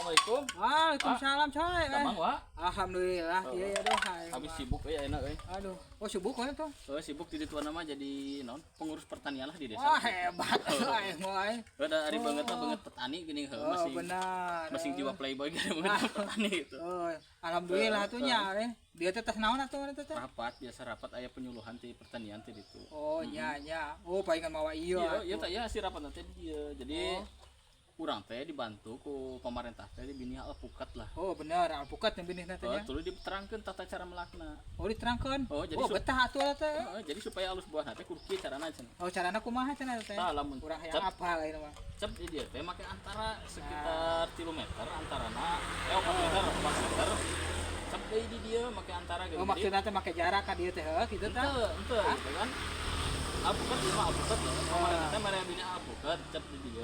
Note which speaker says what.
Speaker 1: Assalamualaikum.
Speaker 2: Waalaikumsalam, coy.
Speaker 1: Damang, Wa?
Speaker 2: Alhamdulillah,
Speaker 1: Oh.
Speaker 2: iya ya doh. Hai.
Speaker 1: Habis sibuk euy ayeuna euy.
Speaker 2: Aduh, oh sibuk kan tuh?
Speaker 1: Oh, sibuk di ditu mah jadi naon? Pengurus pertanian lah di desa.
Speaker 2: Wah, hebat. Aing mah. Euy.
Speaker 1: Udah ari banget lah, banget petani gini heuh,
Speaker 2: Oh,
Speaker 1: masih
Speaker 2: benar.
Speaker 1: masih jiwa playboy gini, banget petani gitu.
Speaker 2: Oh, alhamdulillah tuh nya euy. Dia teh tes naon atuh teh teh?
Speaker 1: Rapat biasa, rapat aya penyuluhan ti pertanian ti ditu.
Speaker 2: Oh, nya nya. Oh, palingan mawa iya.
Speaker 1: Iya, iya teh ya si rapat nanti dia. Jadi
Speaker 2: Oh.
Speaker 1: urang teh dibantu ku pemerintah teh di bini alpukat lah.
Speaker 2: Oh, bener, alpukat yang binihna teh
Speaker 1: Oh,
Speaker 2: nya.
Speaker 1: tuluy diterangkeun tata cara melakna.
Speaker 2: Oh, diterangkeun.
Speaker 1: Oh, jadi
Speaker 2: Oh, betah atuh teh.
Speaker 1: Heeh, jadi supaya alus buah teh kudu kieu carana cenah.
Speaker 2: Oh, carana kumaha cenah teh?
Speaker 1: Tah, lamun
Speaker 2: Urang hayang
Speaker 1: cep
Speaker 2: apal ieu mah.
Speaker 1: Cep di dieu teh make antara sekitar 3 meter antarana, eh, 4 meter, 4 meter. Cep deui di dieu make antara gitu.
Speaker 2: Oh, maksudna teh make jarak ka dieu teh heuh kitu tah.
Speaker 1: Henteu, henteu gitu kan. Alpukat ieu mah alpukat ya. Pemerintah teh mere bini alpukat cep di dieu.